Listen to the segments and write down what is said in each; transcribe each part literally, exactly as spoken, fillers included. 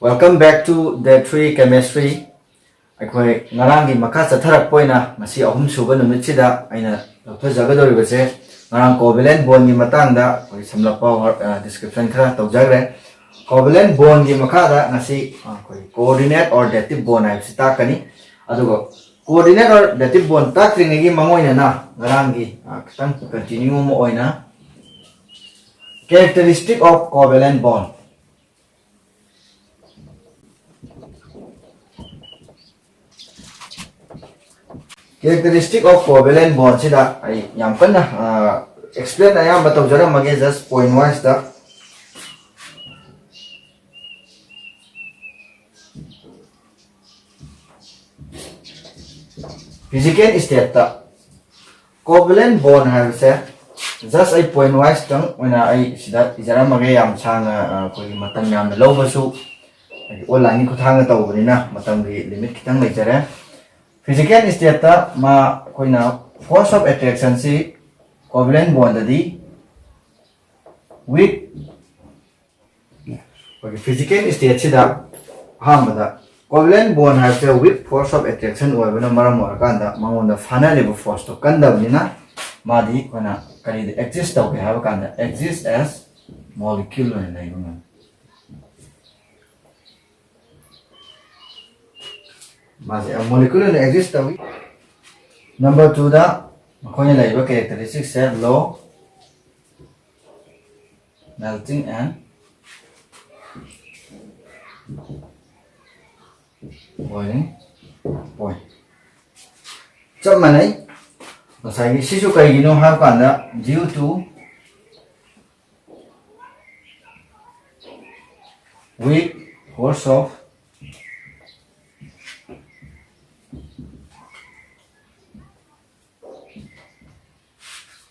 Welcome back to day three chemistry. ꯑꯩꯈꯣꯏ ꯉꯔꯥꯡꯒꯤ ꯃꯈꯥ ꯆꯠꯊꯔꯛꯄ ꯑꯣꯏꯅ ꯉꯁꯤ ꯑꯍꯨꯝꯁꯨꯕ ꯅꯨꯃꯤꯠꯁꯤꯗ ꯑꯩꯅ ꯂꯧꯊꯖꯒꯗꯧꯔꯤꯕꯁꯦ ꯉꯔꯥꯡ covalent bondꯒꯤ ꯃꯇꯥꯡꯗ ꯑꯩꯈꯣꯏ ꯁꯝꯂꯞꯄ ꯋꯥꯔ-, ꯑ, description ꯈꯔ ꯇꯧꯖꯈ꯭ꯔꯦ꯫ Covalent bondꯒꯤ ꯃꯈꯥꯗ ꯉꯁꯤ, ꯑ, ꯑꯩꯈꯣꯏ coordinate or dative bond ꯍꯥꯏꯕꯁꯤ ꯇꯥꯛꯀꯅꯤ꯫ ꯑꯗꯨꯒ coordinate or dative bond ꯇꯥꯛꯇ꯭ꯔꯤꯉꯩꯒꯤ ꯃꯥꯡꯑꯣꯏꯅꯅ ꯉꯔꯥꯡꯒꯤ, ꯑ, ꯈꯤꯇꯪ continue ꯑꯃ ꯑꯣꯏꯅ characteristic of covalent bond꯫ Characteristic of covalent bondꯁꯤꯗ ꯑꯩ ꯌꯥꯝ ꯀꯟꯅ, ꯑ, explain ꯑꯌꯥꯝꯕ ꯇꯧꯖꯔꯝꯃꯒꯦ, just point wiseꯇ꯫ Physical stateꯇ covalent bond ꯍꯥꯏꯕꯁꯦ just ꯑꯩ point wiseꯇꯪ ꯑꯣꯏꯅ ꯑꯩ ꯁꯤꯗ ꯏꯖꯔꯝꯃꯒꯦ, ꯌꯥꯝ ꯁꯥꯡꯅ, ꯑ, ꯑꯩꯈꯣꯏꯒꯤ ꯃꯇꯝ ꯌꯥꯝꯅ ꯂꯧꯕꯁꯨ ꯍꯥꯏꯗꯤ onlineꯒꯤ ꯈꯨꯠꯊꯥꯡꯗ ꯇꯧꯕꯅꯤꯅ ꯃꯇꯝꯒꯤ limit ꯈꯤꯇꯪ ꯂꯩꯖꯔꯦ꯫ Physical stateꯇ ꯃꯥ ꯑꯩꯈꯣꯏꯅ force of attractionꯁꯤ covalent bondꯗꯗꯤ weak, ꯑꯩꯈꯣꯏꯒꯤ physical stateꯁꯤꯗ ꯑꯍꯥꯟꯕꯗ covalent bond ꯍꯥꯏꯕꯁꯦ weak force of attraction ꯑꯣꯏꯕꯅ ꯃꯔꯝ ꯑꯣꯏꯔꯀꯥꯟꯗ ꯃꯉꯣꯟꯗ ꯐꯥꯅꯔꯤꯕ forceꯇꯣ ꯀꯟꯗꯕꯅꯤꯅ ꯃꯥꯗꯤ ꯑꯩꯈꯣꯏꯅ ꯀꯔꯤꯗ exist ꯇꯧꯒꯦ ꯍꯥꯏꯕ ꯀꯥꯟꯗ exist as molecule ꯑꯣꯏꯅ ꯂꯩꯕ ꯉꯝꯃꯤ꯫ ꯃꯥꯁꯦ molecule ꯑꯣꯏꯅ exist ꯇꯧꯏ꯫ Number twoꯗ ꯃꯈꯣꯏꯅ ꯂꯩꯔꯤꯕ characteristicꯁꯦ low melting and boiling point꯫ ꯆꯞ ꯃꯥꯟꯅꯩ꯫ ꯉꯁꯥꯏꯒꯤ ꯁꯤꯁꯨ ꯀꯩꯒꯤꯅꯣ ꯍꯥꯏꯕ ꯀꯥꯟꯗ due to weak force of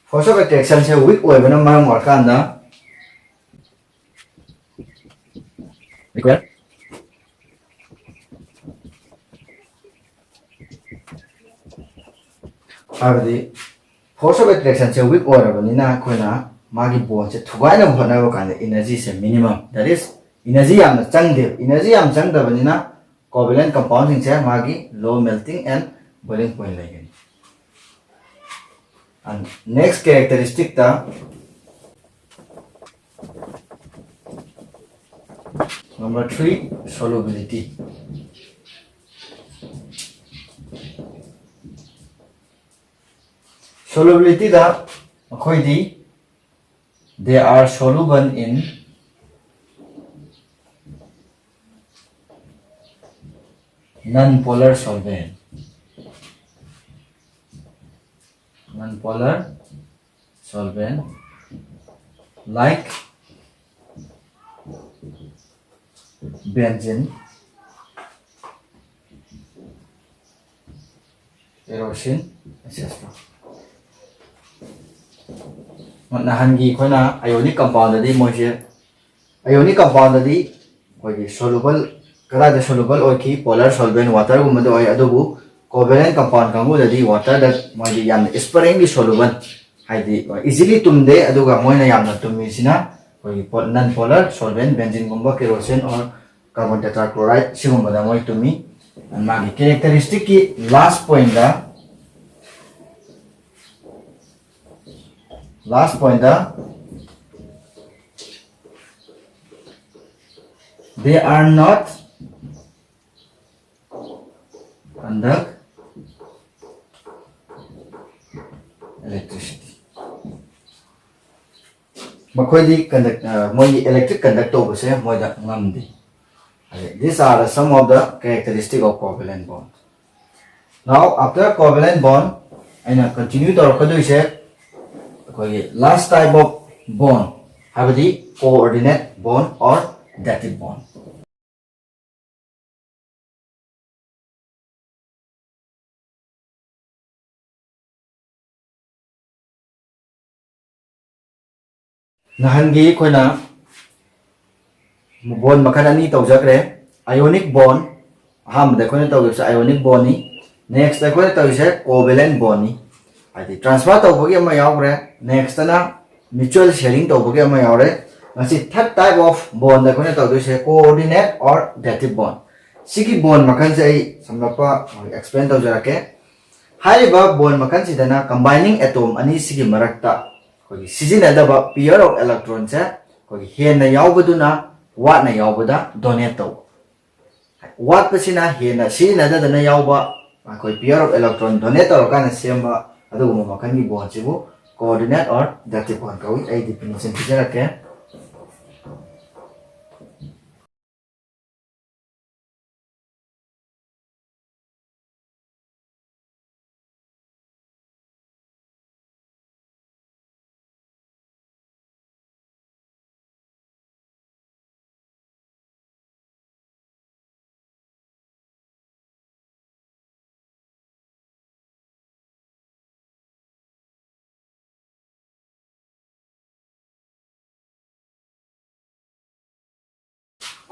force of attractionꯁꯦ weak ꯑꯣꯏꯕꯅ ꯃꯔꯝ ꯑꯣꯏꯔꯀꯥꯟꯗ require ꯍꯥꯏꯕꯗꯤ force of attractionꯁꯦ weak ꯑꯣꯏꯔꯕꯅꯤꯅ ꯑꯩꯈꯣꯏꯅ ꯃꯥꯒꯤ bondꯁꯦ ꯊꯨꯒꯥꯏꯅꯕ ꯍꯣꯠꯅꯕ ꯀꯥꯟꯗ energyꯁꯦ minimum, that is ꯏꯅꯔꯖꯤ ꯌꯥꯝꯅ ꯆꯪꯗꯦꯕ꯫ ꯏꯅꯔꯖꯤ ꯌꯥꯝ ꯆꯪꯗꯕꯅꯤꯅ covalent compoundꯁꯤꯡꯁꯦ ꯃꯥꯒꯤ low melting and boiling point ꯂꯩꯒꯅꯤ꯫ And next characteristicꯇ number three, solubility. Solubilityꯗ ꯃꯈꯣꯏꯗꯤ they are soluble in non-polar solvent. Non-polar solvent like benzene, kerosene, et cetera. ꯅꯍꯥꯟꯒꯤ ꯑꯩꯈꯣꯏꯅ ionic compoundꯗꯗꯤ ꯃꯣꯏꯁꯦ, ionic compoundꯗꯗꯤ ꯑꯩꯈꯣꯏꯒꯤ soluble, ꯀꯗꯥꯏꯗ soluble ꯑꯣꯏꯈꯤ? Polar solvent, waterꯒꯨꯝꯕꯗ ꯑꯣꯏ꯫ ꯑꯗꯨꯕꯨ covalent compound ꯀꯥꯡꯕꯨꯗꯗꯤ waterꯗ ꯃꯣꯏꯗꯤ ꯌꯥꯝꯅ sparingly soluble, ꯍꯥꯏꯗꯤ easily ꯇꯨꯝꯗꯦ꯫ ꯑꯗꯨꯒ ꯃꯣꯏꯅ ꯌꯥꯝꯅ ꯇꯨꯝꯃꯤꯁꯤꯅ ꯑꯩꯈꯣꯏꯒꯤ non polar solvent, benzeneꯒꯨꯝꯕ, kerosene or carbon tetrachloride ꯁꯤꯒꯨꯝꯕꯗ ꯃꯣꯏ ꯇꯨꯝꯃꯤ꯫ ꯃꯥꯒꯤ characteristicꯀꯤ last pointꯗ, last pointꯗ they are not conduct electricity. ꯃꯈꯣꯏꯗꯤ conduct, ꯑ, ꯃꯣꯏꯒꯤ electric conduct ꯇꯧꯕꯁꯦ ꯃꯣꯏꯗ ꯉꯝꯗꯦ꯫ These are the some of the characteristic of covalent bond. Now, after covalent bond, ꯑꯩꯅ continue ꯇꯧꯔꯛꯀꯗꯣꯏꯁꯦ ꯑꯩꯈꯣꯏꯒꯤ last type of bond, ꯍꯥꯏꯕꯗꯤ coordinate bond or dative bond. ꯅꯍꯥꯟꯒꯤ ꯑꯩꯈꯣꯏꯅ bond ꯃꯈꯜ ꯑꯅꯤ ꯇꯧꯖꯈ꯭ꯔꯦ꯫ Ionic bond, ꯑꯍꯥꯟꯕꯗ ꯑꯩꯈꯣꯏꯅ ꯇꯧꯈꯤꯕꯁꯦ ionic bondꯅꯤ꯫ Next ꯑꯩꯈꯣꯏꯅ ꯇꯧꯔꯤꯁꯦ covalent bondꯅꯤ꯫ ꯍꯥꯏꯗꯤ transfer ꯇꯧꯕꯒꯤ ꯑꯃ ꯌꯥꯎꯈ꯭ꯔꯦ, nextꯇꯅ mutual sharing ꯇꯧꯕꯒꯤ ꯑꯃ ꯌꯥꯎꯔꯦ꯫ ꯃꯁꯤ third type of bond ꯑꯩꯈꯣꯏꯅ ꯇꯧꯗꯣꯏꯁꯦ coordinate or dative bond꯫ ꯁꯤꯒꯤ bond ꯃꯈꯜꯁꯦ ꯑꯩ ꯁꯝꯂꯞꯄ explain ꯇꯧꯖꯔꯛꯀꯦ꯫ ꯍꯥꯏꯔꯤꯕ bond ꯃꯈꯜꯁꯤꯗꯅ combining atom ꯑꯅꯤꯁꯤꯒꯤ ꯃꯔꯛꯇ ꯑꯩꯈꯣꯏꯒꯤ ꯁꯤꯖꯤꯟꯅꯗꯕ pair of electronꯁꯦ ꯑꯩꯈꯣꯏꯒꯤ ꯍꯦꯟꯅ ꯌꯥꯎꯕꯗꯨꯅ ꯋꯥꯠꯅ ꯌꯥꯎꯕꯗ donate ꯇꯧꯕ꯫ ꯋꯥꯠꯄꯁꯤꯅ ꯍꯦꯟꯅ ꯁꯤꯖꯤꯟꯅꯗꯗꯅ ꯌꯥꯎꯕ ꯑꯩꯈꯣꯏ pair of electron donate ꯇꯧꯔꯀꯥꯟꯗ ꯁꯦꯝꯕ ꯑꯗꯨꯒꯨꯝꯕ ꯃꯈꯜꯒꯤ bondꯁꯤꯕꯨ coordinate or dative bond ꯀꯧꯏ꯫ ꯑꯩ definition ꯄꯤꯖꯔꯛꯀꯦ꯫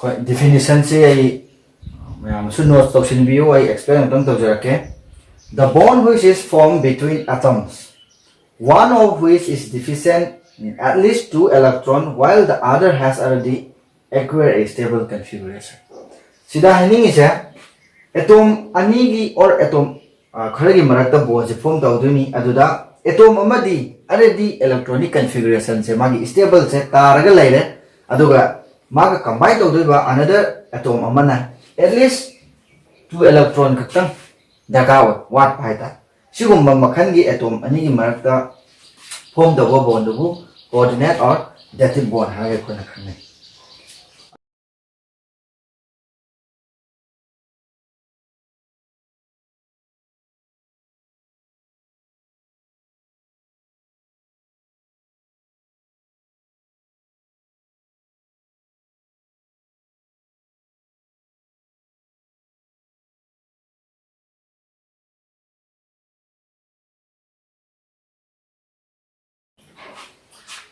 ꯑꯩꯈꯣꯏ definitionꯁꯦ ꯑꯩ ꯃꯌꯥꯝꯁꯨ note ꯇꯧꯁꯤꯟꯕꯤꯌꯨ, ꯑꯩ explain ꯑꯃꯨꯛꯇꯪ ꯇꯧꯖꯔꯛꯀꯦ꯫ The bond which is formed between atoms, one of which is deficient in at least two electron while the other has already acquired a stable configuration. ꯁꯤꯗ ꯍꯥꯏꯅꯤꯡꯉꯤꯁꯦ atom ꯑꯅꯤꯒꯤ or atom ꯈꯔꯒꯤ ꯃꯔꯛꯇ bondꯁꯦ form ꯇꯧꯗꯣꯏꯅꯤ꯫ ꯑꯗꯨꯗ atom ꯑꯃꯗꯤ already electronic configurationꯁꯦ ꯃꯥꯒꯤ stableꯁꯦ ꯇꯥꯔꯒ ꯂꯩꯔꯦ꯫ ꯑꯗꯨꯒ ꯃꯥꯒ combine ꯇꯧꯗꯣꯏꯕ another atom ꯑꯃꯅ at least two electron ꯈꯛꯇꯪ ꯗꯔꯀꯥꯔ ꯑꯣꯏ, ꯋꯥꯠꯄ ꯍꯥꯏꯇꯥꯔꯦ꯫ ꯁꯤꯒꯨꯝꯕ ꯃꯈꯜꯒꯤ atom ꯑꯅꯤꯒꯤ ꯃꯔꯛꯇ form ꯇꯧꯕ bondꯗꯨꯕꯨ coordinate or dative bond ꯍꯥꯏꯔꯒ ꯑꯩꯈꯣꯏꯅ ꯈꯪꯅꯩ꯫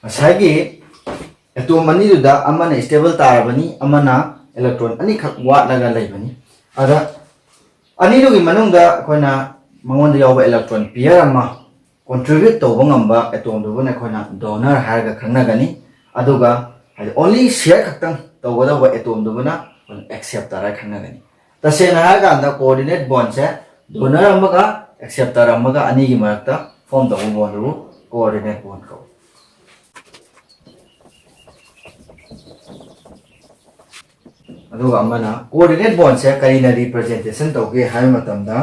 ꯉꯁꯥꯏꯒꯤ atom ꯑꯅꯤꯗꯨꯗ ꯑꯃꯅ stable ꯇꯥꯔꯕꯅꯤ, ꯑꯃꯅ electron ꯑꯅꯤꯈꯛ ꯋꯥꯠꯂꯒ ꯂꯩꯕꯅꯤ꯫ ꯑꯗ ꯑꯅꯤꯗꯨꯒꯤ ꯃꯅꯨꯡꯗ ꯑꯩꯈꯣꯏꯅ ꯃꯉꯣꯟꯗ ꯌꯥꯎꯕ electron pair ꯑꯃ contribute ꯇꯧꯕ ꯉꯝꯕ atomꯗꯨꯕꯨꯅ ꯑꯩꯈꯣꯏꯅ donor ꯍꯥꯏꯔꯒ ꯈꯪꯅꯒꯅꯤ꯫ ꯑꯗꯨꯒ Only share ꯈꯛꯇꯪ ꯇꯧꯒꯗꯧꯕ atomꯗꯨꯃꯅ ꯑꯩꯈꯣꯏꯅ acceptor ꯍꯥꯏꯅ ꯈꯪꯅꯒꯅꯤ꯫ ꯇꯁꯦꯡꯅ ꯍꯥꯏꯔꯀꯥꯟꯗ coordinate bondꯁꯦ donor ꯑꯃꯒ acceptor ꯑꯃꯒ ꯑꯅꯤꯒꯤ ꯃꯔꯛꯇ form ꯇꯧꯕ bondꯗꯨꯕꯨ coordinate bond ꯀꯧꯏ꯫ ꯑꯗꯨꯒ ꯑꯃꯅ coordinate bondꯁꯦ ꯀꯔꯤꯅ representation ꯇꯧꯒꯦ ꯍꯥꯏꯕ ꯃꯇꯝꯗ,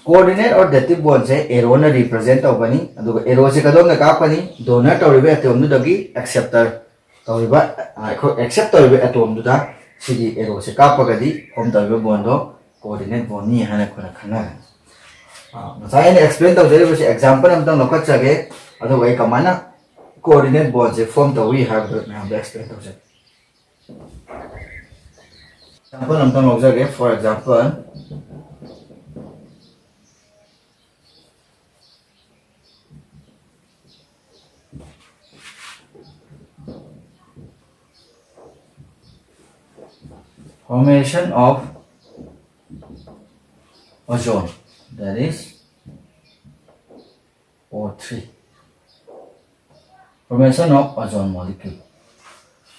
coordinate or dative bondꯁꯦ arrowꯅ represent ꯇꯧꯒꯅꯤ, ꯑꯗꯨꯒ arrowꯁꯦ ꯀꯗꯣꯝꯗ ꯀꯥꯞꯀꯅꯤ? Donor ꯇꯧꯔꯤꯕ atomꯗꯨꯗꯒꯤ acceptor ꯇꯧꯔꯤꯕ, ꯑ, ꯑꯩꯈꯣꯏ accept ꯇꯧꯔꯤꯕ atomꯗꯨꯗ ꯁꯤꯒꯤ arrowꯁꯦ ꯀꯥꯞꯄꯒꯗꯤ form ꯇꯧꯔꯤꯕ bondꯗꯣ coordinate bondꯅꯤ ꯍꯥꯏꯅ ꯑꯩꯈꯣꯏꯅ ꯈꯪꯅꯒꯅꯤ꯫ ꯑ, ꯉꯁꯥꯏ ꯑꯩꯅ explain ꯇꯧꯖꯔꯤꯕꯁꯤ example ꯑꯃꯇꯪ ꯂꯧꯈꯠꯆꯒꯦ, ꯑꯗꯨꯒ ꯑꯩ ꯀꯃꯥꯏꯅ coordinate bondꯁꯦ form ꯇꯧꯏ ꯍꯥꯏꯕꯗꯨ ꯃꯌꯥꯝꯗ explain ꯇꯧꯖꯒꯦ꯫ Example ꯑꯃꯇꯪ ꯂꯧꯖꯒꯦ꯫ For example, formation of ozone, that is O three, formation of ozone molecule.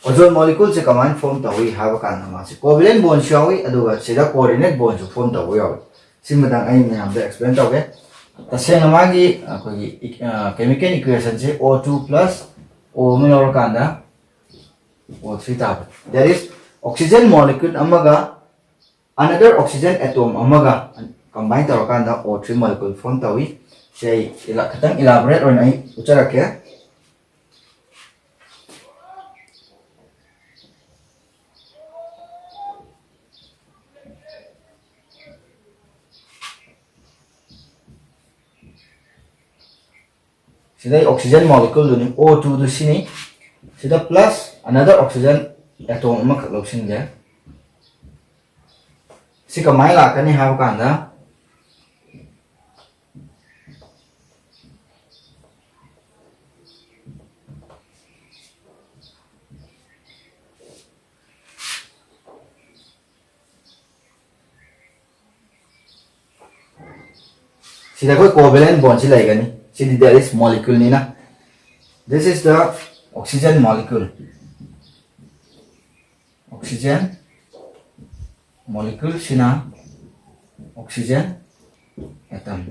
Ozone moleculeꯁꯦ ꯀꯃꯥꯏꯅ form ꯇꯧꯏ ꯍꯥꯏꯕ ꯀꯥꯟꯗ ꯃꯥꯁꯦ covalent bondꯁꯨ ꯌꯥꯎꯏ, ꯑꯗꯨꯒ ꯁꯤꯗ coordinate bondꯁꯨ form ꯇꯧꯕ ꯌꯥꯎꯏ꯫ ꯁꯤꯃꯇꯪ ꯑꯩ ꯃꯌꯥꯝꯗ explain ꯇꯧꯒꯦ꯫ ꯇꯁꯦꯡꯅ ꯃꯥꯒꯤ ꯑꯩꯈꯣꯏꯒꯤ, ꯑ, chemical equationꯁꯦ O two plus O ꯑꯃ ꯂꯧꯔꯀꯥꯟꯗ O three ꯇꯥꯕ꯫ That is, oxygen molecule ꯑꯃꯒ another oxygen atom ꯑꯃꯒ combine ꯇꯧꯔꯀꯥꯟꯗ O three molecule form ꯇꯧꯏ꯫ ꯁꯤ ꯑꯩ ꯏꯂꯥ-, ꯈꯤꯇꯪ elaborate ꯑꯣꯏꯅ ꯑꯩ ꯎꯠꯆꯔꯛꯀꯦ꯫ ꯁꯤꯗꯩ oxygen moleculeꯗꯨꯅꯤ, O twoꯗꯨ ꯁꯤꯅꯤ꯫ ꯁꯤꯗ plus another oxygen atom ꯑꯃꯈꯛ ꯂꯧꯁꯤꯟꯒꯦ꯫ ꯁꯤ ꯀꯃꯥꯏꯅ ꯂꯥꯛꯀꯅꯤ ꯍꯥꯏꯕ ꯀꯥꯟꯗ, ꯁꯤꯗ ꯑꯩꯈꯣꯏ covalent bondꯁꯤ ꯂꯩꯒꯅꯤ꯫ ꯁꯤꯗꯤ that is moleculeꯅꯤꯅ, this is the oxygen molecule. Oxygen moleculeꯁꯤꯅ oxygen atom,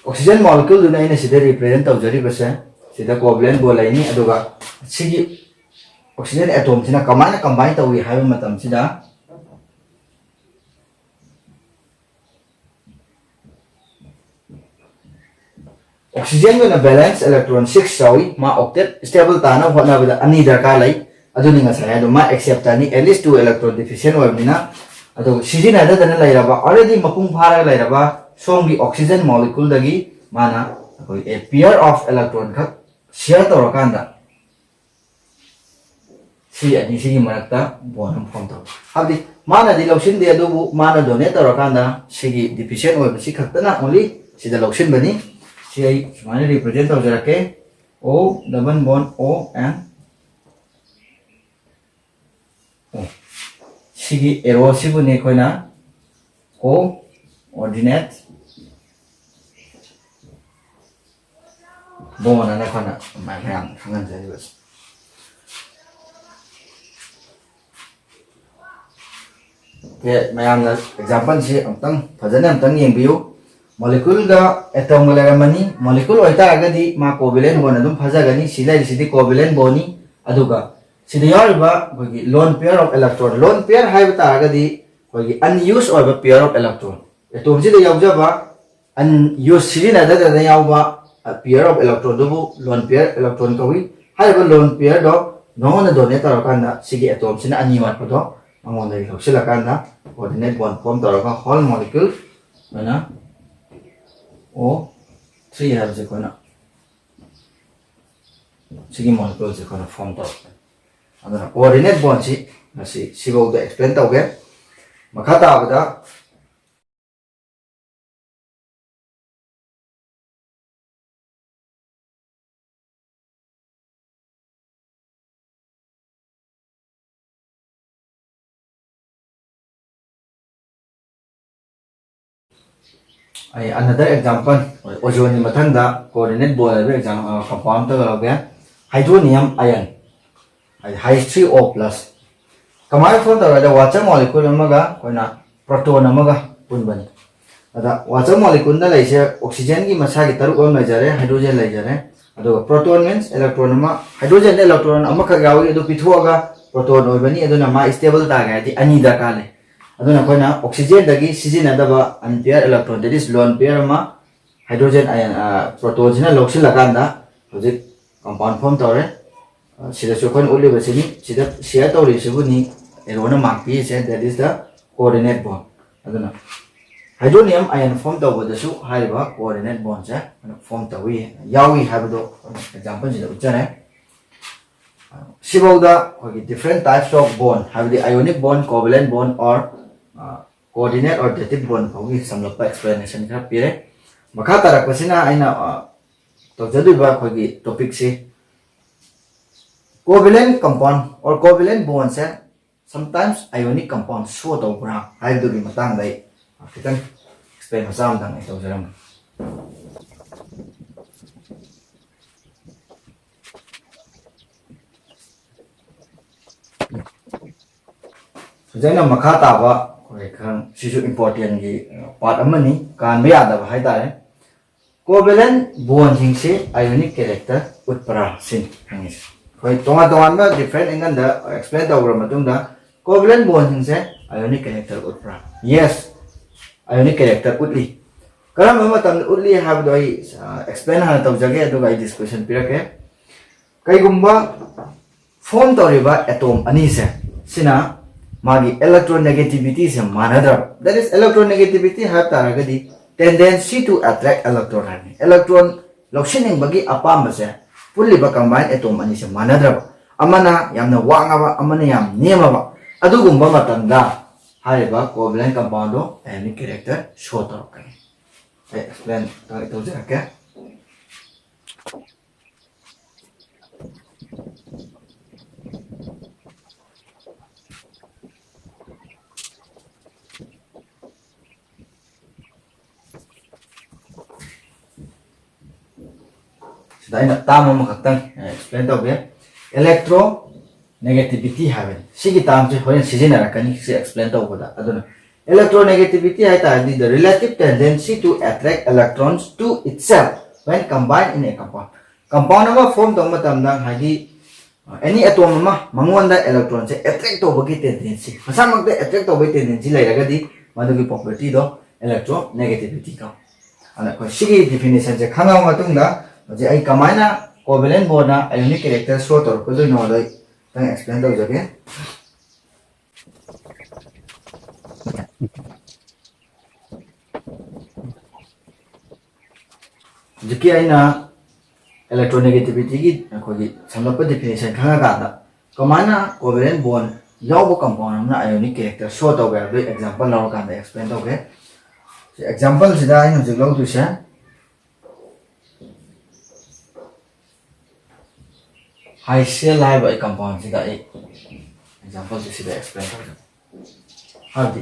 oxygen moleculeꯗꯨꯅ ꯑꯩꯅ ꯁꯤꯗ represent ꯇꯧꯖꯔꯤꯕꯁꯦ꯫ ꯁꯤꯗ covalent bond ꯂꯩꯅꯤ, ꯑꯗꯨꯒ ꯁꯤꯒꯤ oxygen atomꯁꯤꯅ ꯀꯃꯥꯏꯅ combine ꯇꯧꯏ ꯍꯥꯏꯕ ꯃꯇꯝꯁꯤꯗ, oxygenꯒꯤ ꯑꯣꯏꯅ valence electron six ꯌꯥꯎꯏ꯫ ꯃꯥ octet stable ꯇꯥꯅꯕ ꯍꯣꯠꯅꯕꯗ ꯑꯅꯤ ꯗꯔꯀꯥꯔ ꯂꯩ꯫ ꯑꯗꯨꯅꯤ ꯉꯁꯥꯏ ꯍꯥꯏꯗꯣ, ꯃꯥ accept ꯑꯅꯤ, at least two electron deficient ꯑꯣꯏꯕꯅꯤꯅ꯫ ꯑꯗꯨꯒ ꯁꯤꯖꯤꯟꯅꯗꯗꯅ ꯂꯩꯔꯕ, already ꯃꯄꯨꯡ ꯐꯥꯔꯒ ꯂꯩꯔꯕ ꯁꯣꯝꯒꯤ oxygen moleculeꯗꯒꯤ ꯃꯥꯅ ꯑꯩꯈꯣꯏ a pair of electron ꯈꯛ share ꯇꯧꯔꯀꯥꯟꯗ ꯁꯤ ꯑꯅꯤꯁꯤꯒꯤ ꯃꯔꯛꯇ bond ꯑꯃ form ꯇꯧꯏ꯫ ꯍꯥꯏꯕꯗꯤ ꯃꯥꯅꯗꯤ ꯂꯧꯁꯤꯟꯗꯦ, ꯑꯗꯨꯕꯨ ꯃꯥꯅ donate ꯇꯧꯔꯀꯥꯟꯗ ꯁꯤꯒꯤ deficient ꯑꯣꯏꯕꯁꯤ ꯈꯛꯇꯅ only ꯁꯤꯗ ꯂꯧꯁꯤꯟꯕꯅꯤ꯫ ꯁꯤ ꯑꯩ ꯁꯨꯃꯥꯏꯅ represent ꯇꯧꯖꯔꯛꯀꯦ, O double bond O and O꯫ ꯁꯤꯒꯤ arrow ꯁꯤꯕꯨꯅꯤ ꯑꯩꯈꯣꯏꯅ coordinate bond ꯑꯅ ꯑꯩꯈꯣꯏꯅ ꯃꯌꯥꯝ ꯈꯪꯍꯟꯖꯔꯤꯕꯁꯦ꯫ Okay, ꯃꯌꯥꯝꯅ exampleꯁꯤ ꯑꯃꯨꯛꯇꯪ ꯐꯖꯅ ꯑꯃꯨꯛꯇꯪ ꯌꯦꯡꯕꯤꯌꯨ꯫ Moleculeꯒ atomꯒ ꯂꯩꯔꯝꯃꯅꯤ꯫ Molecule ꯑꯣꯏꯇꯥꯔꯒꯗꯤ ꯃꯥ covalent bond ꯑꯗꯨꯝ ꯐꯥꯖꯒꯅꯤ꯫ ꯁꯤ ꯂꯩꯔꯤꯁꯤꯗꯤ covalent bondꯅꯤ꯫ ꯑꯗꯨꯒ ꯁꯤꯗ ꯌꯥꯎꯔꯤꯕ ꯑꯩꯈꯣꯏꯒꯤ lone pair of electron, lone pair ꯍꯥꯏꯕ ꯇꯥꯔꯒꯗꯤ ꯑꯩꯈꯣꯏꯒꯤ unused ꯑꯣꯏꯕ pair of electron, atomꯁꯤꯗ ꯌꯥꯎꯖꯕ unused, ꯁꯤꯖꯤꯟꯅꯗꯗꯅ ꯌꯥꯎꯕ pair of electronꯗꯨꯕꯨ lone pair electron ꯀꯧꯏ꯫ ꯍꯥꯏꯔꯤꯕ lone pairꯗꯣ ꯅꯉꯣꯟꯗ donate ꯇꯧꯔꯀꯥꯟꯗ ꯁꯤꯒꯤ atomꯁꯤꯅ ꯑꯅꯤ ꯋꯥꯠꯄꯗꯣ ꯃꯉꯣꯟꯗꯒꯤ ꯂꯧꯁꯤꯜꯂꯀꯥꯟꯗ coordinate bond form ꯇꯧꯔꯒ whole molecule ꯑꯣꯏꯅ O ꯁꯤ ꯍꯥꯏꯕꯁꯦ ꯑꯩꯈꯣꯏꯅ ꯁꯤꯒꯤ molecule ꯁꯦ ꯑꯩꯈꯣꯏꯅ form ꯇꯧꯔꯛꯀꯅꯤ꯫ ꯑꯗꯨꯅ coordinate bond ꯁꯤ ꯉꯁꯤ ꯁꯤꯐꯧꯗ explain ꯇꯧꯒꯦ꯫ ꯃꯈꯥ ꯇꯥꯕꯗ ꯑꯩ another example, ozone ꯒꯤ ꯃꯊꯪꯗ coordinate bond ꯍꯥꯏꯕ exam compound ꯑꯃ ꯂꯧꯒꯦ꯫ Hydronium ion, ꯍꯥꯏꯗꯤ H three O plus꯫ ꯀꯃꯥꯏꯅ form ꯇꯧꯔꯦ ꯍꯥꯏꯗ, water molecule ꯑꯃꯒ ꯑꯩꯈꯣꯏꯅ proton ꯑꯃꯒ ꯄꯨꯟꯕꯅꯤ꯫ ꯑꯗ water molecule ꯗ ꯂꯩꯁꯦ oxygen ꯒꯤ ꯃꯁꯥꯒꯤ ꯇꯔꯨꯛ ꯑꯃ ꯂꯩꯖꯔꯦ, hydrogen ꯂꯩꯖꯔꯦ, ꯑꯗꯨꯒ proton means electron ꯑꯃ, hydrogen ꯗ electron ꯑꯃꯈꯛ ꯌꯥꯎꯏ, ꯑꯗꯨ ꯄꯤꯊꯣꯛꯑꯒ proton ꯑꯣꯏꯕꯅꯤ, ꯑꯗꯨꯅ ꯃꯥ stable ꯇꯥꯒꯦ ꯍꯥꯏꯗꯤ ꯑꯅꯤ ꯗꯔꯀꯥꯔ ꯂꯩ꯫ ꯑꯗꯨꯅ ꯑꯩꯈꯣꯏꯅ oxygen ꯗꯒꯤ ꯁꯤꯖꯤꯟꯅꯗꯕ unpaired electron, that is lone pair ꯑꯃ, hydrogen ion, ꯑ, proton ꯁꯤꯅ ꯂꯧꯁꯤꯜꯂꯀꯥꯟꯗ ꯍꯧꯖꯤꯛ compound form ꯇꯧꯔꯦ꯫ ꯑ, ꯁꯤꯗꯁꯨ ꯑꯩꯈꯣꯏꯅ ꯎꯠꯂꯤꯕꯁꯤꯅꯤ, ꯁꯤꯗ share ꯇꯧꯔꯤꯁꯤꯕꯨꯅꯤ arrow ꯅ mark ꯄꯤꯔꯤꯁꯦ, that is the coordinate bond꯫ ꯑꯗꯨꯅ hydronium ion form ꯇꯧꯕꯗꯁꯨ ꯍꯥꯏꯔꯤꯕ coordinate bond ꯁꯦ ꯑꯩꯈꯣꯏꯅ form ꯇꯧꯏ, ꯌꯥꯎꯏ ꯍꯥꯏꯕꯗꯣ ꯑꯩꯈꯣꯏꯅ example ꯁꯤꯗ ꯎꯠꯆꯔꯦ꯫ ꯁꯤꯐꯧꯗ ꯑꯩꯈꯣꯏꯒꯤ different types of bond, ꯍꯥꯏꯕꯗꯤ ionic bond, covalent bond or, ꯑ, coordinate or dative bond ꯐꯥꯎꯒꯤ ꯁꯝꯂꯞꯄ explanation ꯈꯔ ꯄꯤꯔꯦ꯫ ꯃꯈꯥ ꯇꯥꯔꯛꯄꯁꯤꯅ ꯑꯩꯅ, ꯑ, ꯇꯧꯖꯗꯣꯏꯕ ꯑꯩꯈꯣꯏꯒꯤ topic ꯁꯤ covalent compound or covalent bond say sometimes ionic compound show ꯇꯧꯕ꯭ꯔꯥ ꯍꯥꯏꯕꯗꯨꯒꯤ ꯃꯇꯥꯡꯗ ꯑꯩ ꯈꯤꯇꯪ explain ꯃꯆꯥ ꯑꯃꯇꯪ ꯑꯩ ꯇꯧꯖꯔꯝꯒꯦ꯫ ꯍꯧꯖꯤꯛ ꯑꯩꯅ ꯃꯈꯥ ꯇꯥꯕ ꯑꯩꯈꯣꯏ ꯈꯔ, ꯁꯤꯁꯨ important ꯒꯤ part ꯑꯃꯅꯤ, ꯀꯥꯟꯕ ꯌꯥꯗꯕ ꯍꯥꯏꯇꯥꯔꯦ꯫ Covalent bond ꯁꯤꯡꯁꯤ ionic character ꯎꯠꯄ꯭ꯔꯥ ꯁꯤꯅꯤ ꯍꯪꯉꯤꯁꯦ꯫ ꯑꯩꯈꯣꯏ ꯇꯣꯉꯥꯟ ꯇꯣꯉꯥꯟꯕ different angle ꯗ explain ꯇꯧꯈ꯭ꯔ ꯃꯇꯨꯡꯗ, covalent bond ꯁꯤꯡꯁꯦ ionic character ꯎꯠꯄ꯭ꯔꯥ? Yes, ionic character ꯎꯠꯂꯤ꯫ ꯀꯔꯝꯕ ꯃꯇꯝꯗ ꯎꯠꯂꯤ ꯍꯥꯏꯕꯗꯣ ꯑꯩ, ꯑ, explain ꯍꯥꯟꯅ ꯇꯧꯖꯒꯦ, ꯑꯗꯨꯒ ꯑꯩ discussion ꯄꯤꯔꯛꯀꯦ꯫ ꯀꯩꯒꯨꯝꯕ form ꯇꯧꯔꯤꯕ atom ꯑꯅꯤꯁꯦ, ꯁꯤꯅ ꯃꯥꯒꯤ electronegativity say ꯃꯥꯟꯅꯗ꯭ꯔꯕ, that is electronegativity ꯍꯥꯏꯕ ꯇꯥꯔꯒꯗꯤ tendency to attract electron ꯍꯥꯏꯕꯅꯤ꯫ Electron ꯂꯧꯁꯤꯟꯅꯤꯡꯕꯒꯤ ꯑꯄꯥꯝꯕꯁꯦ ꯄꯨꯜꯂꯤꯕ combined atom ꯑꯅꯤꯁꯦ ꯃꯥꯟꯅꯗ꯭ꯔꯕ, ꯑꯃꯅ ꯌꯥꯝꯅ ꯋꯥꯡꯉꯕ, ꯑꯃꯅ ꯌꯥꯝ ꯅꯦꯝꯃꯕ, ꯑꯗꯨꯒꯨꯝꯕ ꯃꯇꯝꯗ ꯍꯥꯏꯔꯤꯕ covalent compound ꯗꯣ ionic character show ꯇꯧꯔꯛꯀꯅꯤ꯫ ꯑꯩ explain ꯇꯧꯖꯔꯛꯀꯦ꯫ ꯁꯤꯗ ꯑꯩꯅ term ꯑꯃꯈꯛꯇꯪ explain ꯇꯧꯒꯦ꯫ Electronegativity ꯍꯥꯏꯕꯅꯤ꯫ ꯁꯤꯒꯤ term ꯁꯦ ꯍꯣꯔꯦꯟ ꯁꯤꯖꯤꯟꯅꯔꯛꯀꯅꯤ ꯁꯤ explain ꯇꯧꯕꯗ꯫ ꯑꯗꯨꯅ electronegativity ꯍꯥꯏ ꯇꯥꯔꯗꯤ the relative tendency to attract electrons to itself when combined in a compound꯫ Compound ꯑꯃ form ꯇꯧꯕ ꯃꯇꯝꯗ ꯍꯥꯏꯗꯤ any atom ꯑꯃ ꯃꯉꯣꯟꯗ electron ꯁꯦ attract ꯇꯧꯕꯒꯤ tendency, ꯃꯁꯥꯃꯛꯇ attract ꯇꯧꯕꯒꯤ tendency ꯂꯩꯔꯒꯗꯤ ꯃꯗꯨꯒꯤ property ꯗꯣ electronegativity ꯀꯧꯏ꯫ ꯑꯗ ꯑꯩꯈꯣꯏ ꯁꯤꯒꯤ definition ꯁꯦ ꯈꯪꯉꯕ ꯃꯇꯨꯡꯗ ꯍꯧꯖꯤꯛ ꯑꯩ ꯀꯃꯥꯏꯅ covalent bond ꯅ ionic character show ꯇꯧꯔꯛꯀꯗꯣꯏꯅꯣ ꯑꯗꯣ ꯑꯩ ꯈꯤꯇꯪ explain ꯇꯧꯖꯒꯦ꯫ ꯍꯧꯖꯤꯛꯀꯤ ꯑꯩꯅ electronegativity ꯒꯤ ꯑꯩꯈꯣꯏꯒꯤ ꯁꯝꯂꯞꯄ definition ꯈꯪꯉꯀꯥꯟꯗ ꯀꯃꯥꯏꯅ covalent bond ꯌꯥꯎꯕ compound ꯑꯃꯅ ionic character show ꯇꯧꯒꯦ ꯍꯥꯏꯕꯗꯨ example ꯂꯧꯔꯀꯥꯟꯗ explain ꯇꯧꯒꯦ꯫ Example ꯁꯤꯗ ꯑꯩꯅ ꯍꯧꯖꯤꯛ ꯂꯧꯗꯣꯏꯁꯦ HiCl ꯍꯥꯏꯕ ꯑꯩ compound ꯁꯤꯗ ꯑꯩ example ꯁꯤ ꯁꯤꯗ explain ꯇꯧꯖꯒꯦ꯫ ꯍꯥꯏꯕꯗꯤ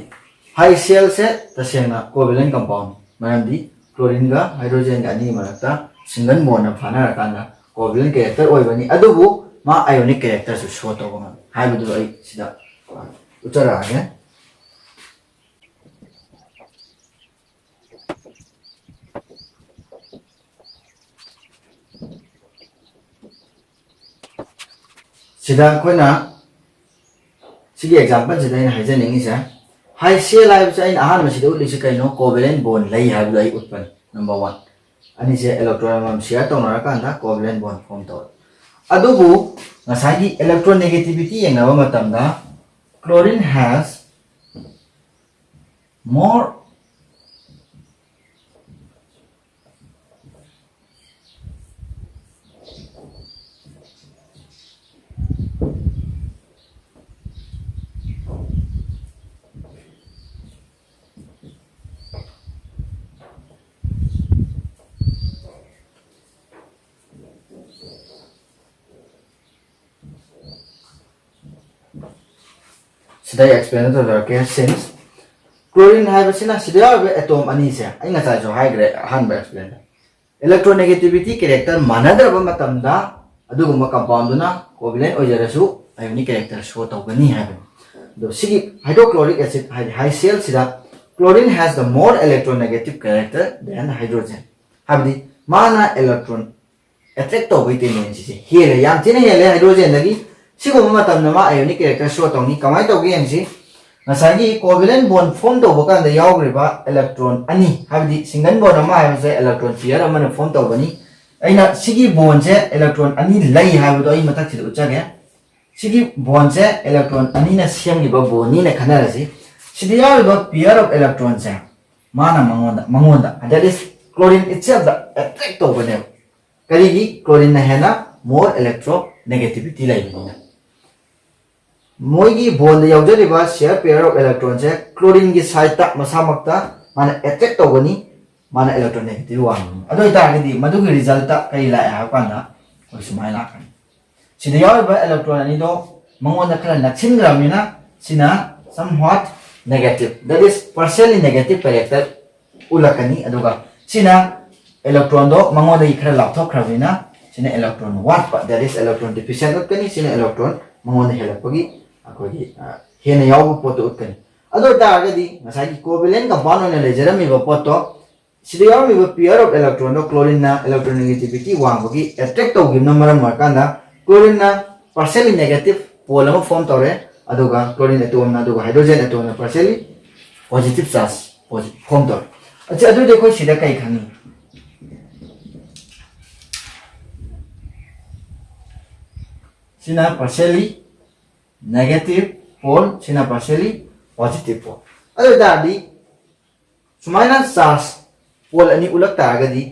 HiCl ꯁꯦ ꯇꯁꯦꯡꯅ covalent compound ꯅꯤ, ꯃꯔꯝꯗꯤ chlorine ꯒ hydrogen ꯒ ꯑꯅꯤꯒꯤ ꯃꯔꯛꯇ single bond ꯅ ꯐꯥꯅꯔꯀꯥꯟꯗ covalent character ꯑꯣꯏꯕꯅꯤ, ꯑꯗꯨꯕꯨ ꯃꯥ ionic character ꯁꯨ show ꯇꯧꯕ ꯉꯝꯃꯤ ꯍꯥꯏꯕꯗꯨ ꯑꯩ ꯁꯤꯗ ꯎꯠꯆꯔꯛꯑꯒꯦ꯫ ꯁꯤꯗ ꯑꯩꯈꯣꯏꯅ ꯁꯤꯒꯤ example ꯁꯤꯗ ꯑꯩꯅ ꯍꯥꯏꯖꯅꯤꯡꯉꯤꯁꯦ, HiCl ꯍꯥꯏꯕꯁꯦ ꯑꯩꯅ ꯑꯍꯥꯟꯕꯁꯤꯗ ꯎꯠꯂꯤꯁꯦ ꯀꯩꯅꯣ? Covalent bond ꯂꯩ ꯍꯥꯏꯕꯗꯨ ꯑꯩ ꯎꯠꯄꯅꯤ꯫ Number one, ꯑꯅꯤꯁꯦ electron ꯑꯃꯃꯝ share ꯇꯧꯅꯔꯀꯥꯟꯗ covalent bond form ꯇꯧꯋꯦ꯫ ꯑꯗꯨꯕꯨ ꯉꯁꯥꯏꯒꯤ electronegativity ꯌꯦꯡꯅꯕ ꯃꯇꯝꯗ chlorine has more ꯁꯤꯗ ꯑꯩ explain ꯇꯧꯖꯔꯛꯀꯦ꯫ Since chlorine ꯍꯥꯏꯕꯁꯤꯅ ꯁꯤꯗ ꯌꯥꯎꯔꯤꯕ atom ꯑꯅꯤꯁꯦ ꯑꯩ ꯉꯁꯥꯏꯁꯨ ꯍꯥꯏꯈ꯭ꯔꯦ ꯑꯍꯥꯟꯕ explain ꯗ, electronegativity character ꯃꯥꯟꯅꯗ꯭ꯔꯕ ꯃꯇꯝꯗ ꯑꯗꯨꯒꯨꯝꯕ compound ꯗꯨꯅ covalent ꯑꯣꯏꯖꯔꯁꯨ ionic character show ꯇꯧꯒꯅꯤ ꯍꯥꯏꯕꯅꯤ꯫ ꯑꯗꯣ ꯁꯤꯒꯤ hydrochloric acid ꯍꯥꯏꯗꯤ HCl ꯁꯤꯗ chlorine has the more electronegative character than hydrogen, ꯍꯥꯏꯕꯗꯤ ꯃꯥꯅ electron attract ꯇꯧꯕꯒꯤ tendency ꯁꯦ ꯍꯦꯜꯂꯦ, ꯌꯥꯝ ꯊꯤꯅ ꯍꯦꯜꯂꯦ hydrogen ꯗꯒꯤ꯫ ꯁꯤꯒꯨꯝꯕ ꯃꯇꯝꯗ ꯃꯥ ionic character show ꯇꯧꯅꯤ꯫ ꯀꯃꯥꯏꯅ ꯇꯧꯒꯦ ꯌꯦꯡꯁꯤ꯫ ꯉꯁꯥꯏꯒꯤ covalent bond form ꯇꯧꯕ ꯀꯥꯟꯗ ꯌꯥꯎꯈ꯭ꯔꯤꯕ electron ꯑꯅꯤ, ꯍꯥꯏꯕꯗꯤ single bond ꯑꯃ ꯍꯥꯏꯕꯁꯦ electron pair ꯑꯃꯅ form ꯇꯧꯕꯅꯤ꯫ ꯑꯩꯅ ꯁꯤꯒꯤ bond ꯁꯦ electron ꯑꯅꯤ ꯂꯩ ꯍꯥꯏꯕꯗꯣ ꯑꯩ ꯃꯊꯛꯁꯤꯗ ꯎꯠꯆꯒꯦ꯫ ꯁꯤꯒꯤ bond ꯁꯦ electron ꯑꯅꯤꯅ ꯁꯦꯝꯈꯤꯕ bond ꯅꯤꯅ ꯈꯟꯅꯔꯁꯤ꯫ ꯁꯤꯗ ꯌꯥꯎꯔꯤꯕ pair of electron ꯁꯦ ꯃꯥꯅ ꯃꯉꯣꯟꯗ, ꯃꯉꯣꯟꯗ, that is chlorine itself the attract ꯇꯧꯕꯅꯦꯕ꯫ ꯀꯔꯤꯒꯤ? Chlorine ꯅ ꯍꯦꯟꯅ more electronegativity ꯂꯩꯕꯅꯤꯅ꯫ ꯃꯣꯏꯒꯤ bond the ꯌꯥꯎꯖꯔꯤꯕ shared pair of electron say chlorine ꯒꯤ side ꯇ ꯃꯁꯥꯃꯛꯇ ꯃꯥꯅ attract ꯇꯧꯒꯅꯤ, ꯃꯥꯅ electronegativity ꯋꯥꯡꯕꯅꯤ꯫ ꯑꯗꯨ ꯑꯣꯏꯇꯥꯔꯒꯗꯤ ꯃꯗꯨꯒꯤ result ꯇ ꯀꯔꯤ ꯂꯥꯛꯑꯦ ꯍꯥꯏꯕ ꯀꯥꯟꯗ ꯑꯩꯈꯣꯏ ꯁꯨꯃꯥꯏꯅ ꯂꯥꯛꯀꯅꯤ꯫ ꯁꯤꯗ ꯌꯥꯎꯔꯤꯕ electron ꯑꯅꯤꯗꯣ ꯃꯉꯣꯟꯗ ꯈꯔ ꯅꯛꯁꯤꯟꯈ꯭ꯔꯕꯅꯤꯅ ꯁꯤꯅ somewhat negative, that is partially negative character ꯎꯠꯂꯛꯀꯅꯤ꯫ ꯑꯗꯨꯒ ꯁꯤꯅ electron ꯗꯣ ꯃꯉꯣꯟꯗꯒꯤ ꯈꯔ ꯂꯥꯞꯊꯣꯛꯈ꯭ꯔꯕꯅꯤꯅ ꯁꯤꯅ electron ꯋꯥꯠꯄ, that is electron deficient ꯎꯠꯀꯅꯤ꯫ ꯁꯤꯅ electron ꯃꯉꯣꯟꯗ ꯍꯦꯜꯂꯛꯄꯒꯤ ꯑꯩꯈꯣꯏꯒꯤ, ꯑ, ꯍꯦꯟꯅ ꯌꯥꯎꯕ ꯄꯣꯠꯇꯣ ꯎꯠꯀꯅꯤ꯫ ꯑꯗꯨ ꯑꯣꯏꯇꯥꯔꯒꯗꯤ ꯉꯁꯥꯏꯒꯤ covalent compound ꯑꯣꯏꯅ ꯂꯩꯖꯔꯝꯃꯤꯕ ꯄꯣꯠꯇꯣ, ꯁꯤꯗ ꯌꯥꯎꯔꯝꯃꯤꯕ pair of electron ꯗꯣ chlorine ꯅ electronegativity ꯋꯥꯡꯕꯒꯤ attract ꯇꯧꯈꯤꯕꯅ ꯃꯔꯝ ꯑꯣꯏꯔꯀꯥꯟꯗ chlorine ꯅ partially negative pole ꯑꯃ form ꯇꯧꯔꯦ, ꯑꯗꯨꯒ chlorine atom ꯅ, ꯑꯗꯨꯒ hydrogen atom ꯅ partially positive charge form ꯇꯧꯔꯦ꯫ ꯑꯁꯤ, ꯑꯗꯨꯗꯤ ꯑꯩꯈꯣꯏ ꯁꯤꯗ ꯀꯩ ꯈꯪꯉꯤ? ꯁꯤꯅ partially negative pole, ꯁꯤꯅ partially positive pole꯫ ꯑꯗꯨ ꯑꯣꯏꯇꯥꯔꯗꯤ ꯁꯨꯃꯥꯏꯅ charge pole ꯑꯅꯤ ꯎꯠꯂꯛ ꯇꯥꯔꯒꯗꯤ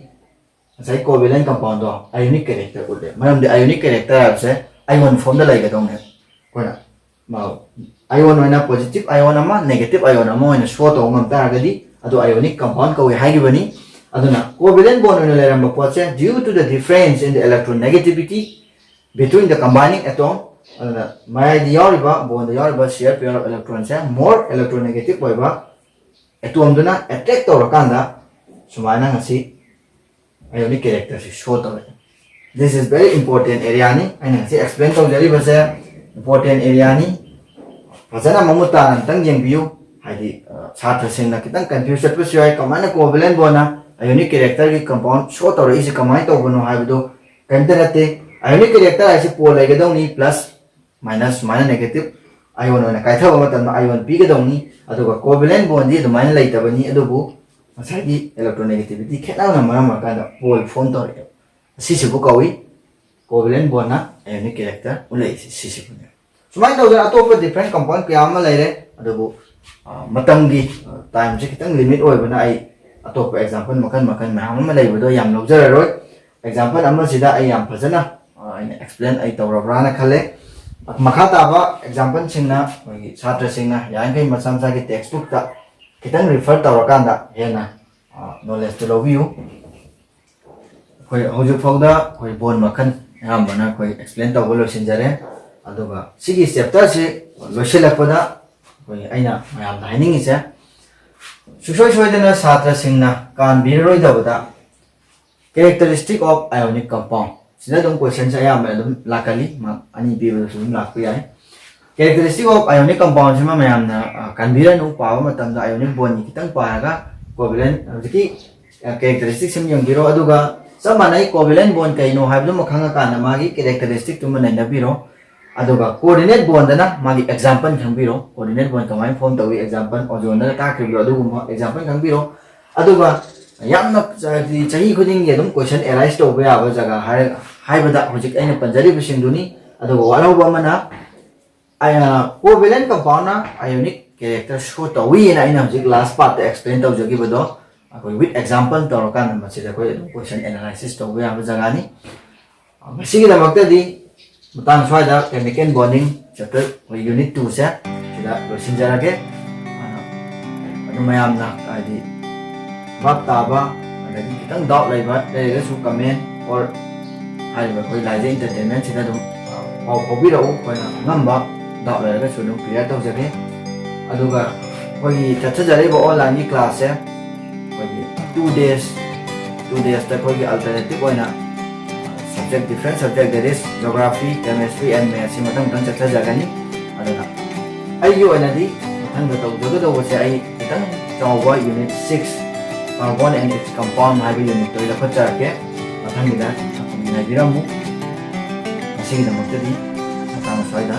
ꯉꯁꯥꯏ covalent compound ꯗꯣ ionic character ꯎꯠꯂꯦ꯫ ꯃꯔꯝꯗꯤ ionic character ꯍꯥꯏꯕꯁꯦ ion form ꯗ ꯂꯩꯒꯗꯧꯅꯦ꯫ ꯑꯩꯈꯣꯏꯅ ꯃꯥ-, ion ꯑꯣꯏꯅ positive ion ꯑꯃ, negative ion ꯑꯃ ꯑꯣꯏꯅ show ꯇꯧꯕ ꯉꯝ ꯇꯥꯔꯒꯗꯤ ꯑꯗꯨ ionic compound ꯀꯧꯏ ꯍꯥꯏꯈꯤꯕꯅꯤ꯫ ꯑꯗꯨꯅ covalent bond ꯑꯣꯏꯅ ꯂꯩꯔꯝꯕ ꯄꯣꯠꯁꯦ, due to the difference in the electronegativity between the combining atom, ꯑꯗꯨꯅ ꯃꯌꯥꯏꯗ ꯌꯥꯎꯔꯤꯕ, bondꯗ ꯌꯥꯎꯔꯤꯕ share pair of electronꯁꯦ more electronegative ꯑꯣꯏꯕ atomꯗꯨꯅ attract ꯇꯧꯔꯀꯥꯟꯗ ꯁꯨꯃꯥꯏꯅ ꯉꯁꯤ ionic characterꯁꯤ show ꯇꯧꯔꯛꯑꯦ꯫ This is very important areaꯅꯤ꯫ ꯑꯩꯅ ꯉꯁꯤ explain ꯇꯧꯖꯔꯤꯕꯁꯦ important areaꯅꯤ꯫ ꯐꯖꯅ ꯃꯃꯨꯠ ꯇꯥꯅ ꯑꯝꯇꯪ ꯌꯦꯡꯕꯤꯌꯨ꯫ ꯍꯥꯏꯗꯤ, ꯑ, ꯁꯥꯇ꯭ꯔꯁꯤꯡꯅ ꯈꯤꯇꯪ confuse ꯆꯠꯄꯁꯨ ꯌꯥꯏ, ꯀꯃꯥꯏꯅ covalent bondꯅ ionic characterꯒꯤ compound show ꯇꯧꯔꯛꯏꯁꯦ ꯀꯃꯥꯏꯅ ꯇꯧꯕꯅꯣ ꯍꯥꯏꯕꯗꯨ꯫ ꯀꯔꯤꯝꯇ ꯅꯠꯇꯦ, ionic character ꯍꯥꯏꯁꯦ pole ꯂꯩꯒꯗꯧꯅꯤ, plus minus ꯁꯨꯃꯥꯏꯅ negative ion ꯑꯣꯏꯅ ꯀꯥꯏꯊꯕ ꯃꯇꯝꯗ ion ꯄꯤꯒꯗꯧꯅꯤ꯫ ꯑꯗꯨꯒ covalent bondꯗꯤ ꯑꯗꯨꯃꯥꯏꯅ ꯂꯩꯇꯕꯅꯤ, ꯑꯗꯨꯕꯨ ꯉꯁꯥꯏꯒꯤ electronegativity ꯈꯦꯠꯅꯕꯅ ꯃꯔꯝ ꯑꯣꯏꯔꯀꯥꯟꯗ pole form ꯇꯧꯔꯛꯑꯦꯕ꯫ ꯑꯁꯤꯁꯤꯕꯨ ꯀꯧꯏ covalent bondꯅ ionic character ꯎꯠꯂꯛꯏꯁꯦ, ꯁꯤꯁꯤꯕꯨꯅꯦ꯫ ꯁꯨꯃꯥꯏꯅ ꯇꯧꯗꯅ ꯑꯇꯣꯞꯄ different compound ꯀꯌꯥ ꯑꯃ ꯂꯩꯔꯦ, ꯑꯗꯨꯕꯨ, ꯑ, ꯃꯇꯝꯒꯤ, ꯑ, timeꯁꯦ ꯈꯤꯇꯪ limit ꯑꯣꯏꯕꯅ ꯑꯩ ꯑꯇꯣꯞꯄ example ꯃꯈꯜ ꯃꯈꯜ ꯃꯌꯥꯝ ꯑꯃ ꯂꯩꯕꯗꯣ ꯌꯥꯝ ꯂꯧꯖꯔꯔꯣꯏ꯫ Example ꯑꯃꯁꯤꯗ ꯑꯩ ꯌꯥꯝ ꯐꯖꯅ, ꯑ, ꯑꯩꯅ explain ꯑꯩ ꯇꯧꯔꯕ꯭ꯔꯥꯅ ꯈꯜꯂꯦ꯫ ꯃꯈꯥ ꯇꯥꯕ exampleꯁꯤꯡꯅ ꯑꯩꯈꯣꯏꯒꯤ ꯁꯥꯇ꯭ꯔꯁꯤꯡꯅ ꯌꯥꯔꯤꯈꯩ ꯃꯁꯥ ꯃꯁꯥꯒꯤ textbookꯇ ꯈꯤꯇꯪ refer ꯇꯧꯔꯀꯥꯟꯗ ꯍꯦꯟꯅ, ꯑ, knowledgeꯇꯨ ꯂꯧꯕꯤꯌꯨ꯫ ꯑꯩꯈꯣꯏ ꯍꯧꯖꯤꯛ ꯐꯥꯎꯗ ꯑꯩꯈꯣꯏ bond ꯃꯈꯜ ꯑꯌꯥꯝꯕꯅ ꯑꯩꯈꯣꯏ explain ꯇꯧꯕ ꯂꯣꯏꯁꯤꯟꯖꯔꯦ꯫ ꯑꯗꯨꯒ ꯁꯤꯒꯤ chapterꯁꯤ ꯂꯣꯏꯁꯤꯜꯂꯛꯄꯗ ꯑꯩꯈꯣꯏ ꯑꯩꯅ ꯃꯌꯥꯝꯗ ꯍꯥꯏꯅꯤꯡꯉꯤꯁꯦ, ꯁꯨꯡꯁꯣꯏ ꯁꯣꯏꯗꯅ ꯁꯥꯇ꯭ꯔꯁꯤꯡꯅ ꯀꯥꯟꯕꯤꯔꯔꯣꯏꯗꯕꯗ characteristic of ionic compound ꯁꯤꯗ ꯑꯗꯨꯝ questionꯁꯦ ꯑꯌꯥꯝꯕꯅ ꯑꯗꯨꯝ ꯂꯥꯛꯀꯜꯂꯤ, mark ꯑꯅꯤ ꯄꯤꯕꯗꯁꯨ ꯑꯗꯨꯝ ꯂꯥꯛꯄ ꯌꯥꯏ꯫ Characteristic of ionic compoundꯁꯤꯃ ꯃꯌꯥꯝꯅ, ꯑ, ꯀꯥꯟꯕꯤꯔꯅꯨ, ꯄꯥꯕ ꯃꯇꯝꯗ ionic bondꯒꯤ ꯈꯤꯇꯪ ꯄꯥꯔꯒ covalent ꯍꯧꯖꯤꯛꯀꯤ, ꯑ, characteristicsꯁꯤꯃ ꯌꯦꯡꯕꯤꯔꯣ꯫ ꯑꯗꯨꯒ ꯆꯞ ꯃꯥꯟꯅꯩ, covalent bond ꯀꯩꯅꯣ ꯍꯥꯏꯕꯗꯨꯃ ꯈꯪꯉꯀꯥꯟꯗ ꯃꯥꯒꯤ characteristicꯇꯨꯃ ꯅꯩꯅꯕꯤꯔꯣ꯫ ꯑꯗꯨꯒ coordinate bondꯗꯅ ꯃꯥꯒꯤ example ꯈꯪꯕꯤꯔꯣ, coordinate bond ꯀꯃꯥꯏꯅ form ꯇꯧꯏ, example ozoneꯗ ꯇꯥꯛꯈꯤꯕꯗꯣ ꯑꯗꯨꯒꯨꯝꯕ example ꯈꯪꯕꯤꯔꯣ꯫ ꯑꯗꯨꯒ ꯌꯥꯝꯅ ꯆ-, ꯍꯥꯏꯗꯤ ꯆꯍꯤ ꯈꯨꯗꯤꯡꯒꯤ ꯑꯗꯨꯝ question arise ꯇꯧꯕ ꯌꯥꯕ ꯖꯒꯥ ꯍꯥꯏꯔ-, ꯍꯥꯏꯕꯗ ꯍꯧꯖꯤꯛ ꯑꯩꯅ ꯄꯟꯖꯔꯤꯕꯁꯤꯡꯗꯨꯅꯤ꯫ ꯑꯗꯨꯒ ꯋꯥꯠꯍꯧꯕ ꯑꯃꯅ, ꯑ, covalent compoundꯅ ionic character show ꯇꯧꯏꯅ ꯑꯩꯅ ꯍꯧꯖꯤꯛ last partꯇ explain ꯇꯧꯖꯈꯤꯕꯗꯣ, ꯑꯩꯈꯣꯏ with example ꯇꯧꯔꯀꯥꯟꯗ ꯃꯁꯤꯗ ꯑꯩꯈꯣꯏ ꯑꯗꯨꯝ question analysis ꯇꯧꯕ ꯌꯥꯕ ꯖꯒꯥꯅꯤ꯫ ꯉꯁꯤꯒꯤꯗꯃꯛꯇꯗꯤ ꯃꯇꯥꯡ ꯁ꯭ꯋꯥꯏꯗ chemical bonding chapter ꯑꯩꯈꯣꯏ unit twoꯁꯦ ꯁꯤꯗ ꯂꯣꯏꯁꯤꯟꯖꯔꯒꯦ꯫ ꯑꯗꯨ ꯃꯌꯥꯝꯅ ꯍꯥꯏꯗꯤ ꯚꯥꯞ ꯇꯥꯕ ꯑꯗꯒꯤ ꯈꯤꯇꯪ doubt ꯂꯩꯕ ꯂꯩꯔꯒꯁꯨ comment or ꯍꯥꯏꯔꯤꯕ ꯑꯩꯈꯣꯏ ꯂꯥꯏꯖ entertainmentꯁꯤꯗ ꯑꯗꯨꯝ, ꯑ, ꯄꯥꯎ ꯐꯥꯎꯕꯤꯔꯛꯎ, ꯑꯩꯈꯣꯏꯅ ꯑꯉꯝꯕ doubt ꯂꯩꯔꯒꯁꯨ ꯑꯗꯨꯝ clear ꯇꯧꯖꯒꯦ꯫ ꯑꯗꯨꯒ ꯑꯩꯈꯣꯏꯒꯤ ꯆꯠꯊꯖꯔꯤꯕ online ꯒꯤ class ꯁꯦ ꯑꯩꯈꯣꯏꯒꯤ two days, two days ꯇ ꯑꯩꯈꯣꯏꯒꯤ alternative ꯑꯣꯏꯅ subject, different subject, that is geography, chemistry and maths ꯁꯤ ꯃꯊꯪ ꯃꯊꯪ ꯆꯠꯊꯖꯒꯅꯤ꯫ ꯑꯗꯨꯅ ꯑꯩꯒꯤ ꯑꯣꯏꯅꯗꯤ ꯃꯊꯪꯗ ꯇꯧꯖꯒꯗꯧꯕꯁꯦ ꯑꯩ ꯈꯤꯇꯪ ꯆꯥꯎꯕ unit six, carbon and its compound ꯍꯥꯏꯕ unit ꯇꯣ ꯑꯩ ꯂꯧꯈꯠꯆꯔꯛꯀꯦ꯫ ꯃꯊꯪꯒꯤꯗ ꯉꯥꯏꯕꯤꯔꯝꯃꯨ꯫ ꯉꯁꯤꯒꯤꯗꯃꯛꯇꯗꯤ ꯃꯇꯥꯡ ꯑꯁ꯭ꯋꯥꯏꯗ